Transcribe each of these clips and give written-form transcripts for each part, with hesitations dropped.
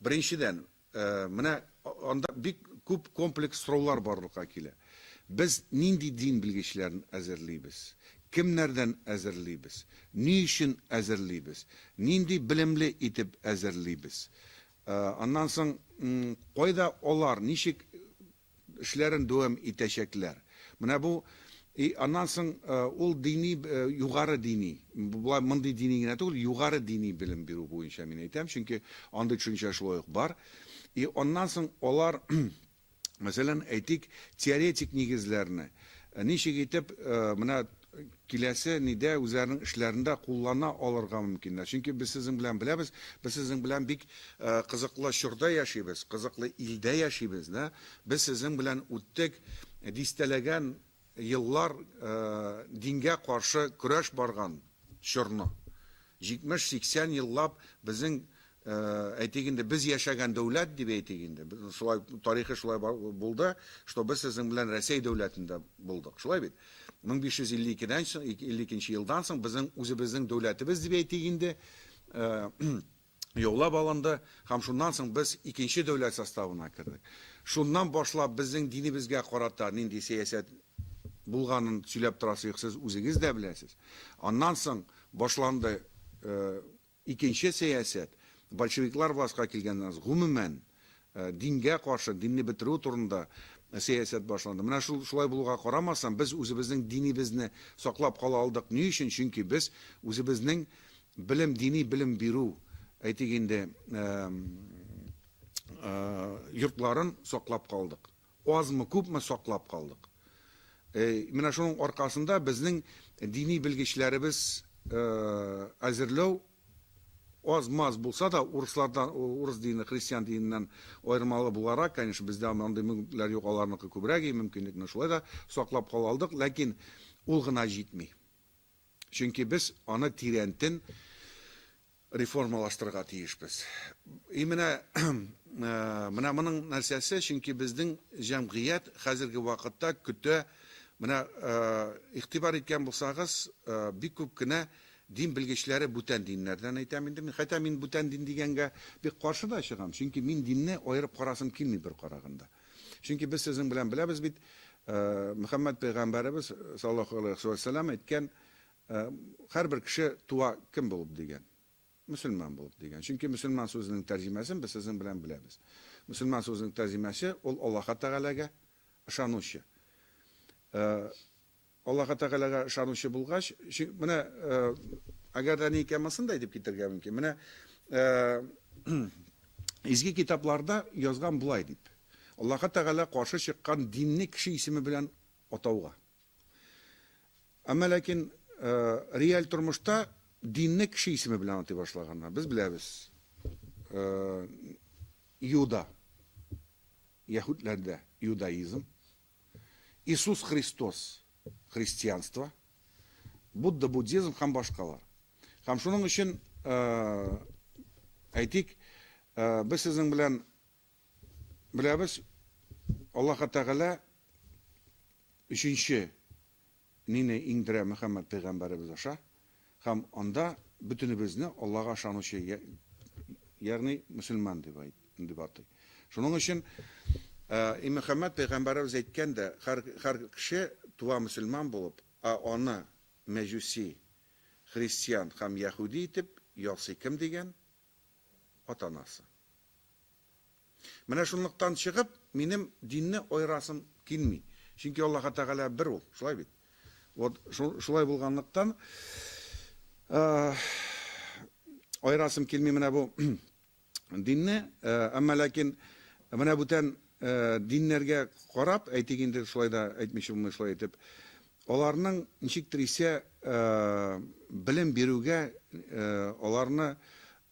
Беренчедән, менә анда бик күп комплекс сораулар барлыкка килә. Без нинди дин белгечләрен әзерлибез? Кемнәрдән әзерлибез? Ни өчен әзерлибез? Нинди белемле итеп әзерлибез? Аннан соң, кайда алар, ничек эшләрен дәвам итәчәкләр. Менә бу и аннан соң ул дини югары дини, болай мондый дини генә түгел, югары дини белем бирү буенча мин әйтәм, чөнки андый төшенчә шулай ук бар. И аннан соң алар, мәсәлән, әйтик, теоретик нигезләрне ничек итеп менә киләсе нидә үзләренең эшләрендә куллана алырга мөмкиннәр. Чөнки без сезнең белән беләбез, без сезнең белән бик кызыклы чорда яшибез, кызыклы илдә яшибез, да. Без сезнең белән үттек дистәләгән еллар дингә каршы көрәш барган чорны. 70-80 еллап безнең әйтик инде, без яшәгән дәүләт дип әйтик инде, шулай тарихы шулай булды, что без сезнең белән Рәсәй дәүләтендә булдык. Шулай бит? 1552-дән соң, 52 елдан соң безнең үзебезнең дәүләтебез дип әйтик инде, яулап алынды һәм шуннан соң без икенче дәүләт составына кердек. Шуннан башлап безнең динебезгә карата нинди сәясәт булганын сөйләп торасы юк, сез үзегез дә беләсез. Аннан соң башланды икенче сәясәт, большевиклар властька килгәннән соң, гомумән, дингә каршы, динне бетерү турында сәясәт башланды. Менә шул шулай булуга карамастан, без үзебезнең динебезне саклап кала алдык. Ни өчен? Чөнки без үзебезнең белем, дини белем бирү, әйтик инде, йортларын саклап калдык. Азмы-күпме саклап калдык. Менә шуның аркасында безнең дини белгечләребез әзерләү аз-маз булса да, урыслардан, урыс дине, христиан диненнән аермалы буларак, конечно, бездә андый мөмкинлекләр юк, аларныкы күбрәк, мөмкинлекне шулай да саклап кала алдык, ләкин ул гына җитми. Чөнки без аны тирәнтен реформалаштырырга тиешбез. И менә менә моның нәрсәсе, чөнки безнең җәмгыять хәзерге вакытта көтә, менә игътибар иткән булсагыз, бик күп кенә дин белгечләре бүтән диннәрдән әйтәм инде мин. Хәтта мин бүтән дин дигәнгә бик каршы да чыгам, чөнки мин динне аерып карасым килми бер караганда. Чөнки без сезнең белән беләбез бит, Мөхәммәд пәйгамбәребез саллаллаһу алейһи вә сәлләм әйткән, һәрбер кеше туа кем булып дигән? Мөселман булып дигән. Чөнки мөселман сүзенең тәрҗемәсен без сезнең белән беләбез. Мөселман сүзенең тәрҗемәсе ул Аллаһка Тәгаләгә ышанучы. Аллаһы Тәгаләгә ышанучы булгач, менә әгәр дә ни икән монысын да әйтеп китәргә мөмкин. Менә изге китапларда язган болай дип. Аллаһы Тәгалә каршы чыккан динне кеше исеме белән атауга. Әмма ләкин реаль тормышта динне кеше исеме белән атый башлаганнар. Без беләбез. Иуда, яһүдләрдә иудаизм, Иисус Христос, христианство, Будда, буддизм һәм башкалар. Һәм шуның өчен, әйтик, без сезнең белән беләбез, Аллаһы Тәгалә өченче Нине иңдерә Мөхәммәд пәйгамбәребез аша һәм анда бөтенебезне Аллага ышанучы, ягъни мөселман дип дип атый. Шуның өчен и Мөхәммәд пәйгамбәребез әйткән дә, һәр һәр кеше туа мөселман булып, ә аны мәҗүси, христиан һәм яһүди итеп ясый кем дигән? Ата-анасы. Менә шунлыктан чыгып, минем динне аерасым килми. Чөнки Аллаһы Тәгалә бер ул, шулай бит? Вот шулай булганлыктан, аерасым килми менә бу динне, әмма ләкин менә бүтән диннәргә карап, әйтик инде, шулай да әйтмичә булмый шулай итеп, аларның ничектер исә белем бирүгә, аларны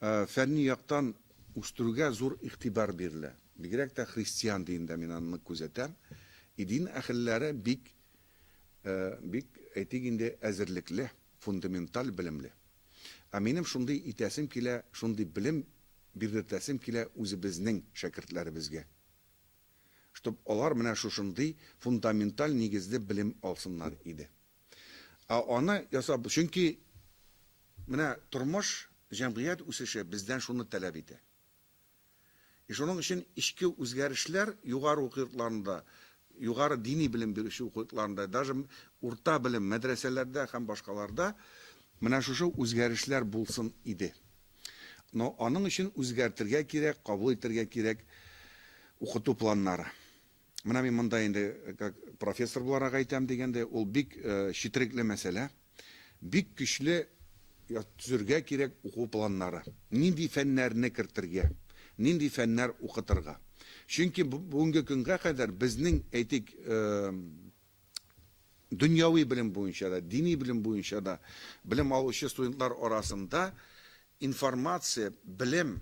фәнни яктан үстерүгә зур игътибар бирелә. Бигрәк тә христиан динендә мин аны нык күзәтәм. И дин әһелләре бик, бик, әйтик инде, әзерлекле, фундаменталь белемле. Ә минем шундый итәсем килә, шундый белем бирдертәсем килә үзебезнең шәкертләребезгә. Чтоб алар менә шушындый фундаменталь нигезле белем алсыннар иде. Ә аны ясап, чөнки менә тормыш, җәмгыять үсеше бездән шуны таләп итә. И шуның өчен эчке үзгәрешләр югары уку йортларында, югары дини белем бирүче уку йортларында, даже урта белем мәдрәсәләрдә һәм башкаларда менә шушы үзгәрешләр булсын иде. Но аның өчен үзгәртергә кирәк, кабул итәргә кирәк укыту планнары. Менә мин монда инде как профессор буларак әйтәм дигәндәй, ул бик четерекле мәсьәлә. Бик көчле төзергә кирәк уку планнары. Нинди фәннәрне кертергә, нинди фәннәр укытырга. Чөнки бүгенге көнгә кадәр безнең, әйтик, дөньяви белем буенча да, дини белем буенча да белем алучы студентлар арасында информация, белем,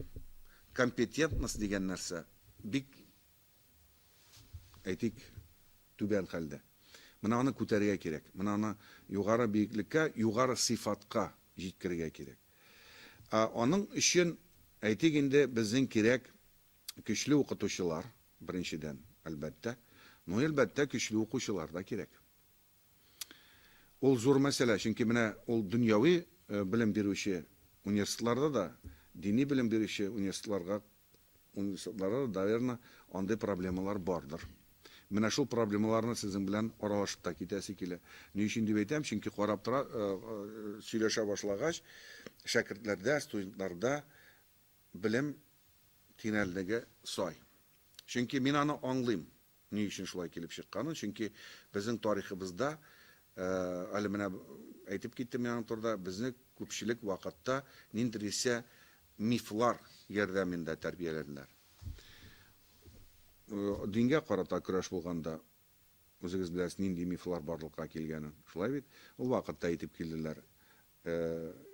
компетентность дигән нәрсә бик, әйтик, түбән хәлдә. Менә аны күтәрергә кирәк. Менә аны югары биеклеккә, югары сыйфатка җиткерергә кирәк. Ә аның өчен, әйтик инде, безнең кирәк көчле укытучылар, беренчедән, әлбәттә. Ну, әлбәттә, көчле укучылар да кирәк. Ул зур мәсьәлә, чөнки менә ул дөньяви белем бирүче университетларда да, дини белем бирүче университетларга университетларда да, наверно, андый проблемалар бардыр. Менә шул проблемаларны сезнең белән аралашып та китәсе килә. Ни өчен дип әйтәм, чөнки карап тора, сөйләшә башлагач, шәкертләрдә, студентларда белем тирәнлеге сай. Чөнки мин аны аңлыйм. Ни өчен шулай килеп чыкканын, чөнки безнең тарихыбызда, әле менә әйтеп киттем мин аның турында, безне күпчелек вакытта ниндидер исә мифлар ярдәмендә тәрбияләделәр. Дингә карата көрәш булганда, үзегез беләсез, нинди мифлар барлыкка килгәнен. Шулай бит? Ул вакытта әйтеп килделәр,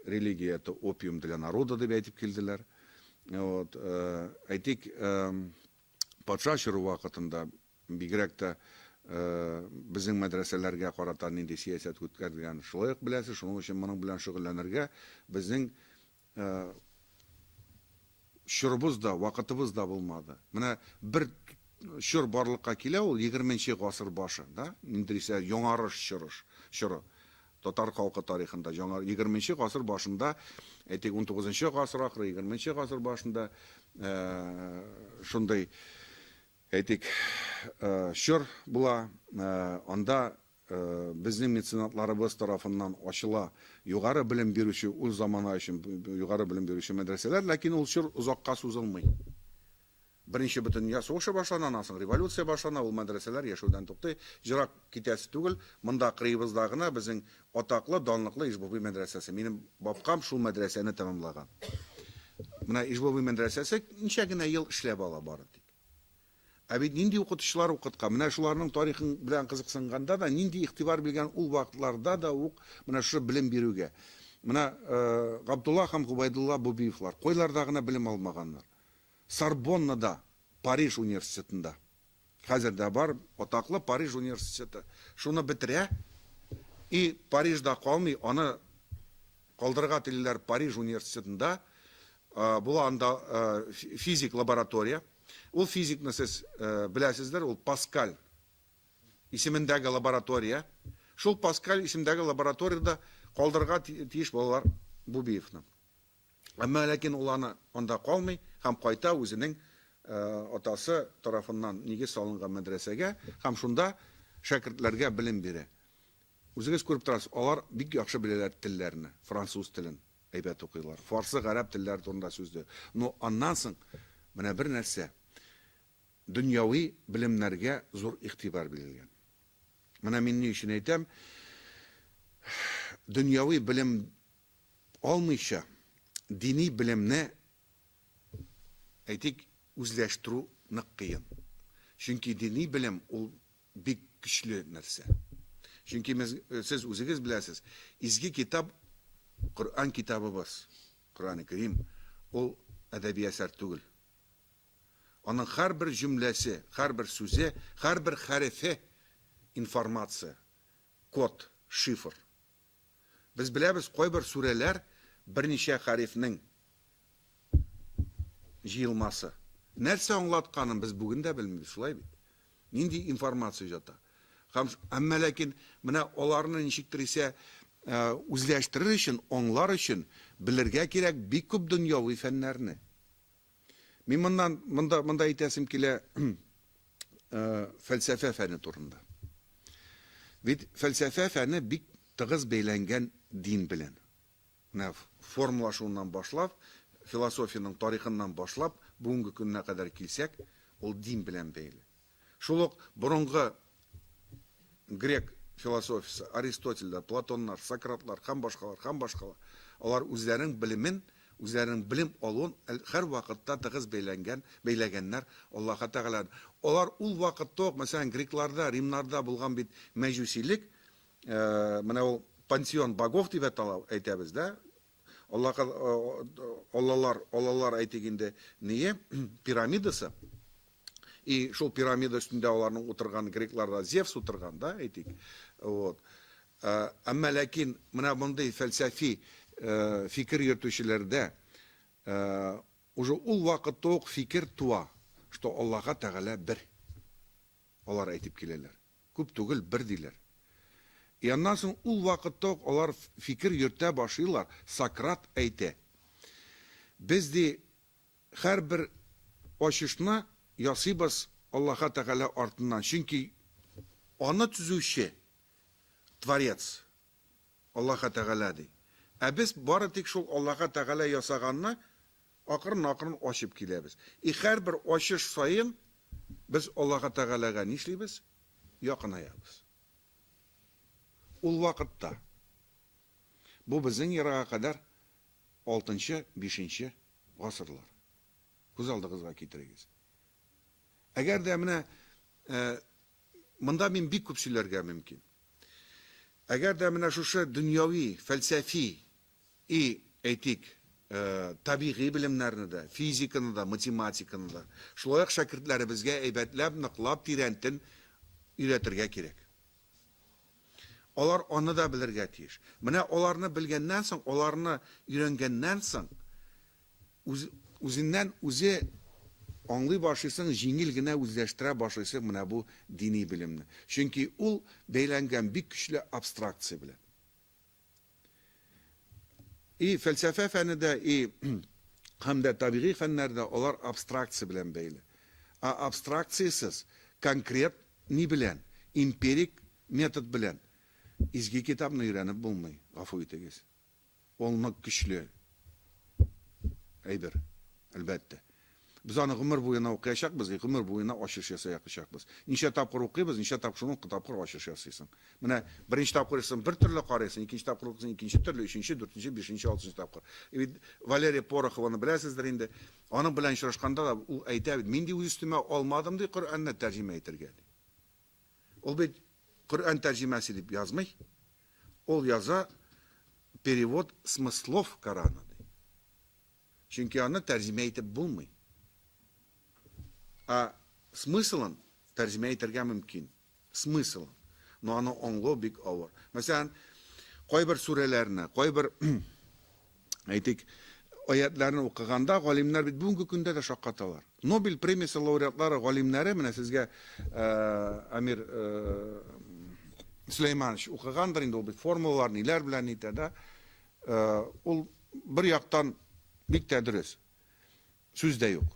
религия это опиум для народа дип әйтеп килделәр. Вот, әйтик, Патша чоры вакытында, бигрәк тә безнең мәдрәсәләргә карата нинди сәясәт үткәрелгәнен шулай ук беләсез, шуның өчен моның белән шөгыльләнергә безнең чорыбыз да, вакытыбыз да булмады. Менә бер чор барлыкка килә, ул егерменче гасыр башы, да, ниндидер исә яңарыш чоры, чоры. Татар халкы тарихында яңа егерменче гасыр башында, әйтик, унтугызынчы гасыр ахыры, егерменче гасыр башында шундый, әйтик, чор була. Анда безнең меценатларыбыз тарафыннан ачыла югары белем бирүче, ул замана өчен югары белем бирүче мәдрәсәләр, ләкин ул чор озакка сузылмый. Беренче бөтендөнья сугышы башлана, аннан соң революция башлана, ул мәдрәсәләр яшәүдән туктый. Җырак китәсе түгел, монда кырыебызда гына безнең атаклы, данлыклы Ижбубый мәдрәсәсе. Минем бабкам шул мәдрәсәне тәмамлаган. Менә Ижбубый мәдрәсәсе ничә генә ел эшләп ала бары тик. Ә бит нинди укытучылар укыткан, менә шуларның тарихын белән кызыксынганда да, нинди игътибар биргән ул вакытларда да ук менә шушы белем бирүгә. Менә Габдулла һәм Гобәйдулла Бубиевлар кайларда гына белем алмаганнар. Сорбоннада, Париж университетында. Хәзер дә бар атаклы Париж университеты. Шуны бетерә и Парижда калмый, аны калдырырга телиләр Париж университетында. Була анда физик лаборатория. Ул физикны сез беләсездер, ул Паскаль исемендәге лаборатория. Шул Паскаль исемендәге лабораториядә калдырырга тиеш булалар Бубиевны. Әмма ләкин ул аны анда калмый һәм кайта үзенең атасы тарафыннан нигез салынган мәдрәсәгә һәм шунда шәкертләргә белем бирә. Үзегез күреп торасыз, алар бик яхшы беләләр телләрне, француз телен әйбәт укыйлар, фарсы, гарәп телләре турында сүз дә. Но аннан соң менә бер нәрсә, дөньяви белемнәргә зур игътибар бирелгән. Менә мин ни өчен әйтәм, дөньяви белем алмыйча, дини белемне, әйтик, үзләштерү нык кыен. Чөнки дини белем ул бик көчле нәрсә. Чөнки сез үзегез беләсез, изге китап, Коръән китабыбыз, Коръән Кәрим, ул әдәби әсәр түгел. Аның һәрбер җөмләсе, һәрбер сүзе, һәрбер хәрефе информация, код, шифр. Без беләбез, кайбер сүрәләр берничә хәрефнең җыелмасы. Нәрсә аңлатканын без бүген дә белмибез, шулай бит? Нинди информация ята. Һәм әмма ләкин менә аларны ничектер исә үзләштерер өчен, аңлар өчен белергә кирәк бик күп дөньяви фәннәрне. Мин моннан монда монда әйтәсем килә фәлсәфә фәне турында. Бит фәлсәфә фәне бик тыгыз бәйләнгән дин белән. Менә формалашуыннан башлап, философиянең тарихыннан башлап, бүгенге көненә кадәр килсәк, ул дин белән бәйле. Шул ук борынгы грек философиясе, Аристотельләр, Платоннар, Сократлар һәм башкалар, һәм башкалар, алар үзләренең белемен, үзләренең белем алуын һәрвакытта тыгыз бәйләнгән, бәйләгәннәр Аллаһы Тәгаләне. Алар ул вакытта ук, мәсәлән, грекларда, римнарда булган бит мәҗүсилек, менә ул пантеон богов дип атала, әйтәбез, да? Аллаһы, аллалар, аллалар әйтик инде, ние, пирамидасы. И шул пирамида өстендә аларның утырган грекларда Зевс утырган, да, әйтик. Вот. Әмма ләкин менә мондый фәлсәфи фикер йөртүчеләрдә уже ул вакытта ук фикер туа, что Аллаһы Тәгалә бер. Алар әйтеп киләләр. Күп түгел, бер диләр. И аннан соң ул вакытта ук алар фикер йөртә башлыйлар, Сократ әйтә. Без ди Һәрбер ачышны ясыйбыз Аллаһы Тәгалә артыннан, чөнки аны төзүче, Творец, Аллаһы Тәгалә, ди. Ә без бары тик шул Аллаһы Тәгалә ясаганны акрын-акрын ачып киләбез. И һәрбер ачыш саен без Аллаһы Тәгаләгә нишлибез? Якынаябыз. Ул вакытта бу безнең эрага кадәр алтынчы, бишенче гасырлар. Күз алдыгызга китерегез. Әгәр дә менә монда мин бик күп сөйләргә мөмкин. Әгәр дә менә шушы дөньяви, фәлсәфи и, әйтик, табигый белемнәрне дә, физиканы да, математиканы да, шулай ук шәкертләребезгә әйбәтләп, ныклап, тирәнтен өйрәтергә кирәк. Алар аны да белергә тиеш. Менә аларны белгәннән соң, аларны өйрәнгәннән соң, үз, үзеннән үзе аңлый башлыйсың, җиңел генә үзләштерә башлыйсың менә бу дини белемне. Чөнки ул бәйләнгән бик көчле абстракция белән. И фәлсәфә фәне дә, и һәм дә табигый фәннәр дә алар абстракция белән бәйле. Ә абстракциясез, конкрет ни белән, эмпирик метод белән Изге Китапны өйрәнеп булмый, гафу итегез. Ул нык көчле әйбер, әлбәттә. Без аны гомер буена укыячакбыз и гомер буена ачыш ясаячакбыз. Ничә тапкыр укыйбыз, ничә тапкыр шуның тапкыр ачыш ясыйсың. Менә беренче тапкыр укыйсың, бер төрле карыйсың, икенче тапкыр укыйсың, икенче төрле, өченче, дүртенче, бишенче, алтынчы тапкыр. И бит Валерия Порохованы беләсездер инде. Аның белән очрашканда да ул әйтә бит, мин ди үз өстемә алмадым ди Коръәнне тәрҗемә итәргә ди. Ул бит Коръән тәрҗемәсе дип язмый. Ул яза перевод смыслов Корана ди. Чөнки аны тәрҗемә итеп булмый. Ә смыслын тәрҗемә итәргә мөмкин. Смыслын. Но аны аңлау бик авыр. Мәсәлән, кайбер сүрәләрне, кайбер әйтик, аятларны укыганда галимнәр бит бүгенге көндә дә шаккаталар. Нобель премиясе лауреатлары, галимнәре, менә сезгә Амир Сөләйманович укыгандыр инде, ул бит формулалар, ниләр белән нитә дә. Ул бер яктан бик тә дөрес. Сүз дә юк.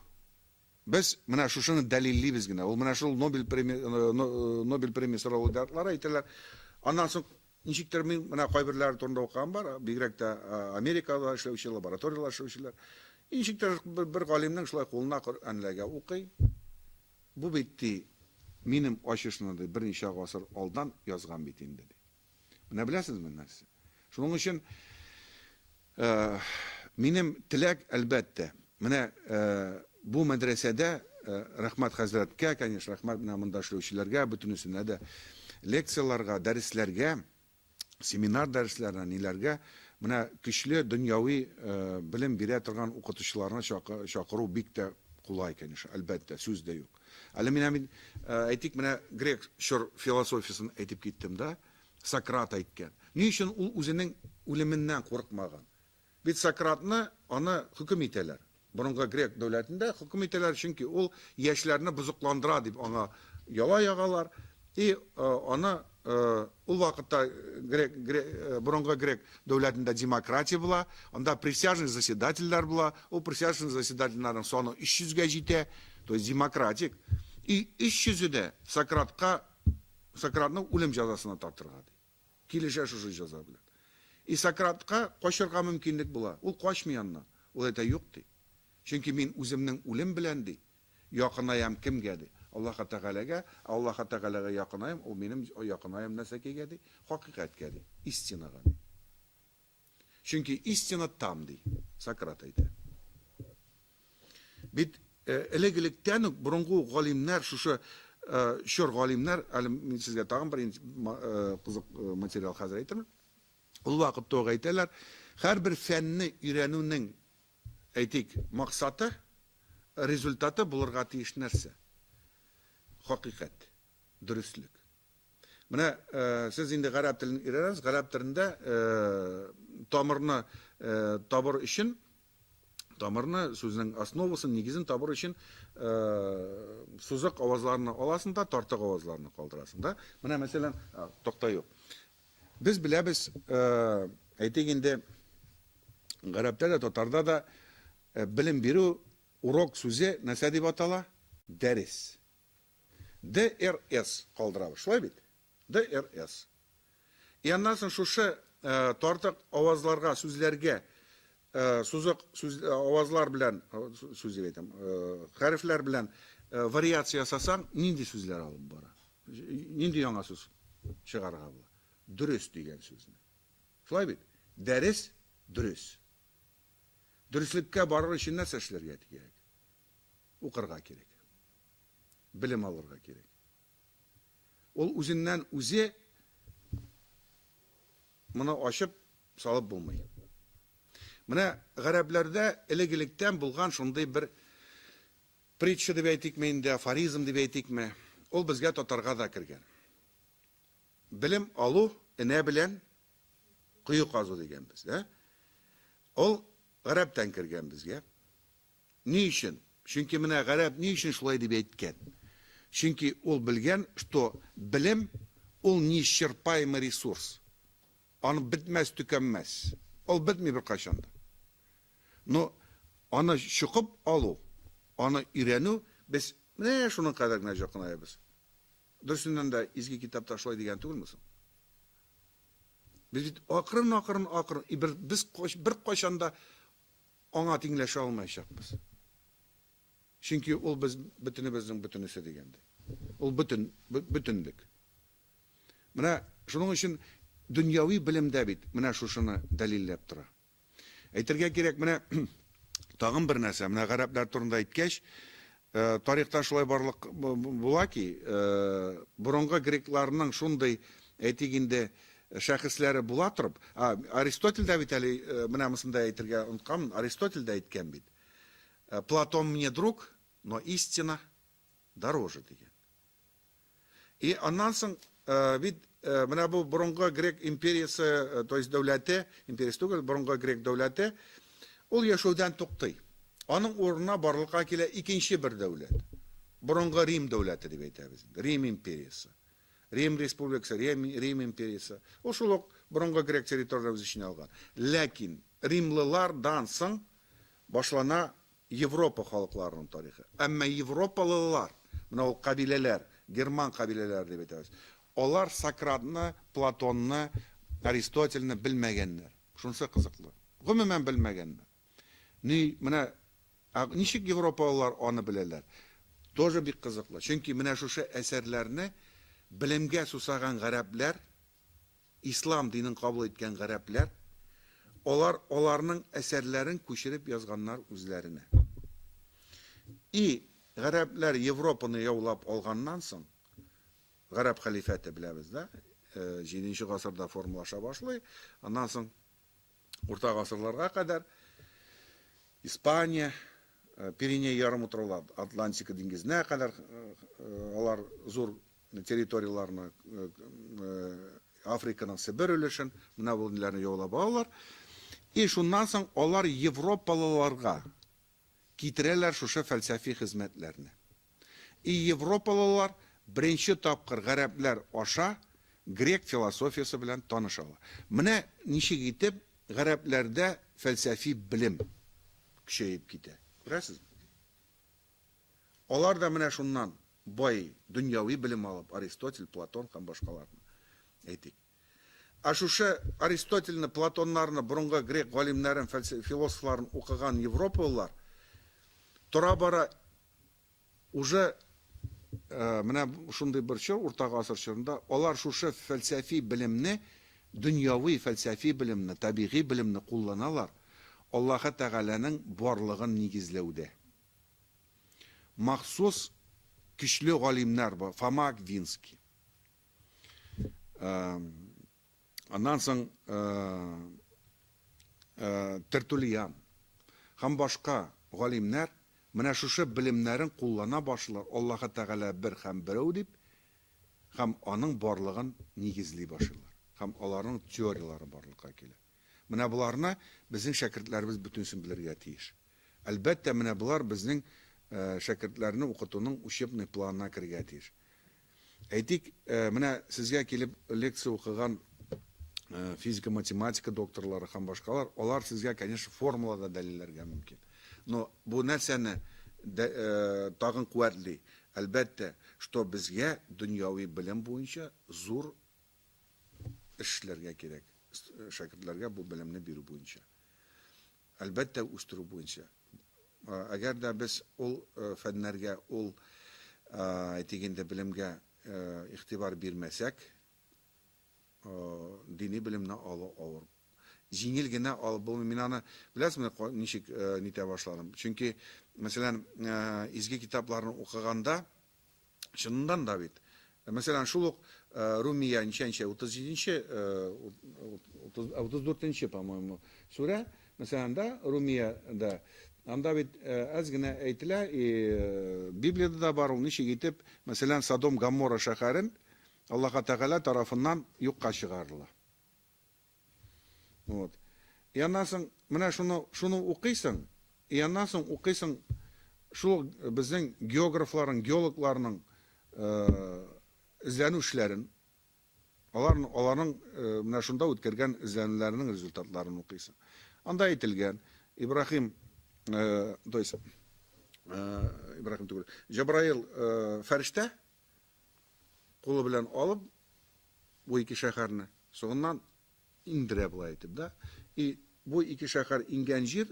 Без менә шушыны дәлиллибез генә. Ул менә шул Нобель премия Нобель премиясе лауреатлары әйтәләр. Аннан соң ничектер мин менә кайберләре турында укыган бар, бигрәк тә Америкада эшләүче, лабораторияләрдә эшләүчеләр. Ничектер бер галимнең шулай кулына Коръән эләгә, укый. Бу бит ди, минем ачышны ди берничә гасыр алдан язган бит инде ди. Менә беләсезме нәрсә? Шуның өчен минем теләк, әлбәттә, менә бу мәдрәсәдә рәхмәт хәзрәткә, конечно, рәхмәт менә монда эшләүчеләргә, бөтенесенә дә лекцияләргә, дәресләргә, семинар дәресләренә, ниләргә менә көчле дөньяви белем бирә торган укытучыларны чакыру бик тә кулай, конечно, әлбәттә, сүз дә юк. Әле менә мин, әйтик, менә грек чор философиясен әйтеп киттем дә, Сократ әйткән. Ни өчен ул үзенең үлеменнән курыкмаган? Бит Сократны аны хөкем итәләр. Борынгы грек дәүләтендә хөкем итәләр, чөнки ул яшьләрне бозыкландыра дип аңа яла ягалар. И аны ул вакытта грек, грек, борынгы грек дәүләтендә демократия була, анда присяжный заседательләр була, ул присяжный заседательләрнең саны 300 гә җитә, то есть демократик. И 300-е дә Сократка, Сократны үлем җәзасына тартырга ди. Килешә шушы җәза белән. И Сократка качырга мөмкинлек була. Ул качмый аннан. Ул әйтә, юк ди. Чөнки мин үземнең үлем белән ди, якынаям кемгә ди? Аллаһы Тәгаләгә, ә Аллаһы Тәгаләгә якынаям, ул минем якынаям нәрсәкәйгә ди? Хакыйкатькә ди, истинага ди. Чөнки истина там ди, Сократ әйтә. Бит элек-электән үк борынгы ук галимнәр, шушы чор галимнәр, әле мин сезгә тагын бер кызык материал хәзер әйтермен. Ул вакытта ук әйтәләр, һәрбер фәнне өйрәнүнең, әйтик, максаты, результаты булырга тиеш нәрсә? Хакыйкать, дөреслек. Менә сез инде гарәп телен өйрәнәсез, гарәп телендә тамырны табыр өчен, тамырны, сүзнең основасын, нигезен табыр өчен сузык авазларны аласың да, тартык авазларны калдырасың да. Менә мәсәлән, токта юк. Без беләбез, әйтик инде, гарәптә дә, татарда да белем бирү, урок сүзе нәрсә дип атала? Дәрес. ДРС калдырабыз, шулай бит? ДРС. И аннан соң шушы э, тартык авазларга, сүзләргә э, сузык сүз, э, авазлар белән, сүз дип әйтәм, хәрефләр белән вариация ясасаң, нинди сүзләр алып бара? Нинди яңа сүз чыгарырга була? Дөрес дигән сүзне. Шулай бит? Дәрес, дөрес. Дөреслеккә барыр өчен нәрсә эшләргә кирәк? Укырга кирәк. Белем алырга кирәк. Ул үзеннән үзе моны ачып салып булмый. Менә гарәпләрдә элек-электән булган шундый бер притча дип әйтикме инде, афоризм дип әйтикме, ул безгә татарга да кергән. Белем алу энә белән кое казу дигәнбез, да? Ул гарәптән кергән безгә. Ни өчен? Чөнки менә гарәп ни өчен шулай дип әйткән? Чөнки ул белгән, что белем ул неисчерпаемый ресурс. Аны бетмәс, төкәнмәс. Ул бетми беркайчан да. Но аны чокып алу, аны өйрәнү без менә шуның кадәр генә якынаябыз. Дөресеннән дә изге китапта шулай дигән түгелме соң? Без бит акрын-акрын акрын, без беркайчан да Аңа тиңләшә алмаячакбыз. Чөнки ул без бөтенебезнең бөтенесе дигәндәй. Ул бөтен, бөтенлек. Менә шуның өчен дөньяви белем дә бит менә шушыны дәлилләп тора. Әйтергә кирәк, менә тагын бер нәрсә, менә гарәпләр турында әйткәч, тарихта шулай барлык була ки, борынгы грекларның шундый, әйтик инде, шәхесләре була торып, Аристотель дә бит әле, менә монысын да әйтергә онытканмын, Аристотель дә әйткән бит, Платон мне друг, но истина дороже дигән. И аннан соң бит менә бу борынгы грек империясе, то есть дәүләте, империясе түгел, борынгы грек дәүләте, ул яшәүдән туктый. Аның урынына барлыкка килә икенче бер дәүләт. Борынгы Рим дәүләте дип әйтәбез инде, Рим империясе. Рим республикасы, Рим, Рим империясе. Ул шул ук борынгы грек территорияне үз эченә алган. Ләкин римлылардан соң башлана Европа халыкларының тарихы. Әмма европалылар, менә ул кабиләләр, герман кабиләләре дип әйтәбез, алар Сократны, Платонны, Аристотельне белмәгәннәр. Шунысы кызыклы. Гомумән белмәгәннәр. Ни, менә ә ничек европалылар аны беләләр? Тоже бик кызыклы. Чөнки менә шушы әсәрләрне белемгә сусаган гарәпләр, Ислам динен кабул иткән гарәпләр, алар аларның әсәрләрен күчереп язганнар үзләренә. И гарәпләр Европаны яулап алганнан соң, гарәп хәлифәте беләбез, да, җиденче гасырда формалаша башлый, аннан соң Урта гасырларга кадәр Испания, Пиреней ярымутраулар, Атлантика диңгезенә кадәр алар зур территорияләрне, Африканың Себер өлешен, менә бу ниләрне яулап алалар. И шуннан соң алар европалыларга китерәләр шушы фәлсәфи хезмәтләрне. И европалылар беренче тапкыр гарәпләр аша грек философиясе белән таныша ала. Менә ничек итеп гарәпләрдә фәлсәфи белем көчәеп китә. Күрәсезме? Алар да менә шуннан бай дөньяви белем алып, Аристотель, Платон һәм башкаларны әйтик. Ә шушы Аристотельне, Платоннарны, борынгы грек галимнәрен, философларын укыган европалылар тора-бара уже менә шундый бер чор, урта гасыр чорында, алар шушы фәлсәфи белемне, дөньяви фәлсәфи белемне, табигый белемне кулланалар Аллаһы Тәгаләнең барлыгын нигезләүдә. Махсус көчле галимнәр бар, Фома Аквинский. Аннан соң Тертулиан һәм башка галимнәр менә шушы белемнәрен куллана башлыйлар, Аллаһы Тәгалә бер һәм берәү дип, һәм аның барлыгын нигезли башлыйлар, һәм аларның теорияләре барлыкка килә. Менә боларны безнең шәкертләребез бөтенесен белергә тиеш. Әлбәттә, менә болар безнең шәкертләрне укытуның учебный планына керергә тиеш. Әйтик, менә сезгә килеп лекция укыган физика-математика докторлары һәм башкалар, алар сезгә, конечно, формулада дәлилләргә мөмкин. Но бу нәрсәне тагын куәтли? Әлбәттә, что безгә дөньяви белем буенча зур эш эшләргә кирәк, шәкертләргә бу белемне бирү буенча. Әлбәттә, үстерү буенча. Әгәр дә без ул фәннәргә, ул, әйтик инде, белемгә игътибар бирмәсәк, дини белемне алу авыр. Җиңел генә алып булмый. Мин аны, беләсезме, ничек нитә башладым? Чөнки, мәсәлән, изге китапларны укыганда, Чыннан да бит. Мәсәлән, шул ук Румия ничәнче, 37 нче, 34 нче, по-моему, сүрә, мәсәлән, да, Румиядә, анда бит әз генә әйтелә, и Библиядә дә бар ул, ничек итеп, мәсәлән, Содом, Гоморра шәһәрен Аллаһы Тәгалә тарафыннан юкка чыгарыла. Вот. И аннан соң менә шуны шуны укыйсың, и аннан соң укыйсың шул безнең географларның, геологларның эзләнү эшләрен, алар аларның менә шунда үткәргән эзләнүләренең результатларын укыйсың. Анда әйтелгән, Ибраһим, то есть Ибраһим түгел, Җабраил фәрештә кулы белән алып бу ике шәһәрне, соңыннан иңдерә болай итеп, да. И бу ике шәһәр иңгән җир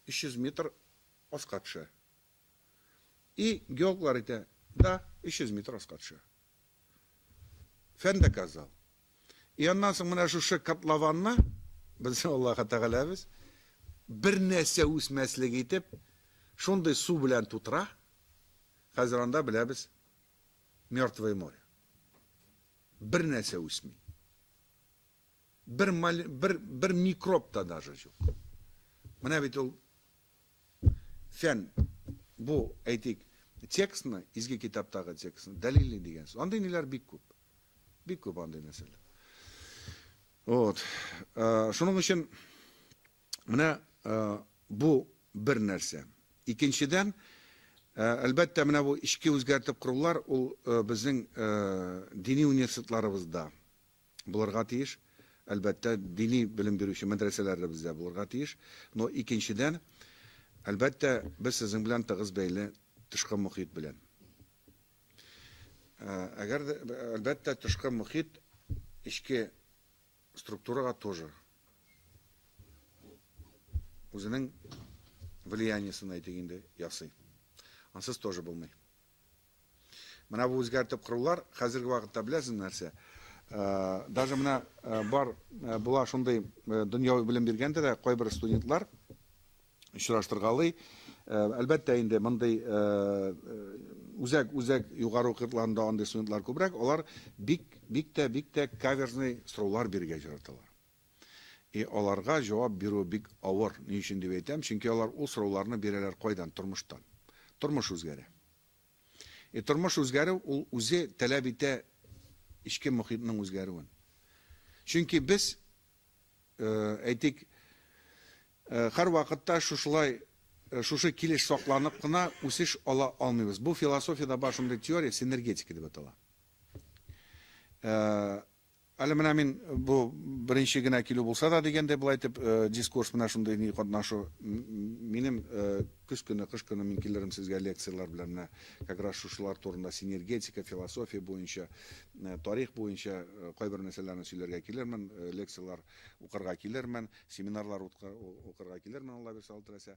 300 метр аска төшә. И геологлар әйтә, да, 300 метр аска төшә. Фән доказал. И аннан соң менә шушы котлованны безнең Аллаһы Тәгаләбез бер нәрсә үсмәслек итеп шундый су белән тутыра. Хәзер анда беләбез Мертвое море. Бер нәрсә үсми. Бер, бер, бер микроб та даже юк. Менә бит ул фән бу, әйтик, текстны, изге китаптагы текстны дәлилли дигән сүз. Андый ниләр бик күп. Бик күп андый нәрсәләр. Вот. Шуның өчен Менә бу бер нәрсә. Икенчедән, әлбәттә, менә бу эчке үзгәртеп корулар ул безнең дини университетларыбызда булырга тиеш. Әлбәттә, дини белем бирүче мәдрәсәләребездә булырга тиеш. Но икенчедән, әлбәттә, без сезнең белән тыгыз бәйле тышкы мохит белән. Әгәр дә, әлбәттә, тышкы мохит эчке структурага тоже үзенең влияниесен әйтик инде ясый. Ансыз тоже булмый. Менә бу үзгәртеп корулар хәзерге вакытта беләсез нәрсә? Э, даже менә э, бар э, була шундый дөньяви белем биргәндә дә кайбер студентлар очраштыргалый. Әлбәттә инде мондый үзәк үзәк югары уку йортларында андый студентлар күбрәк, алар бик бик тә бик тә каверзный сораулар бирергә яраталар. И аларга җавап бирү бик авыр. Ни өчен дип әйтәм? Чөнки алар ул сорауларны бирәләр кайдан? Тормыштан. Тормыш үзгәрә. И тормыш үзгәрү ул үзе таләп итә эчке мохитның үзгәрүен. Чөнки без Әйтик, һәрвакытта шушылай, шушы килеш сакланып кына үсеш ала алмыйбыз. Бу философиядә бар шундый теория, синергетика дип атала. Әле менә мин бу беренче генә килү булса да дигәндәй болай итеп дискурс менә шундый ни катнашу минем көз көне, кыш көне мин килермен сезгә лекцияләр белән менә как раз шушылар турында синергетика, философия буенча, тарих буенча кайбер мәсьәләләрне сөйләргә килермен, лекцияләр укырга килермен, семинарлар укырга килермен, Алла бирсә, Алла теләсә.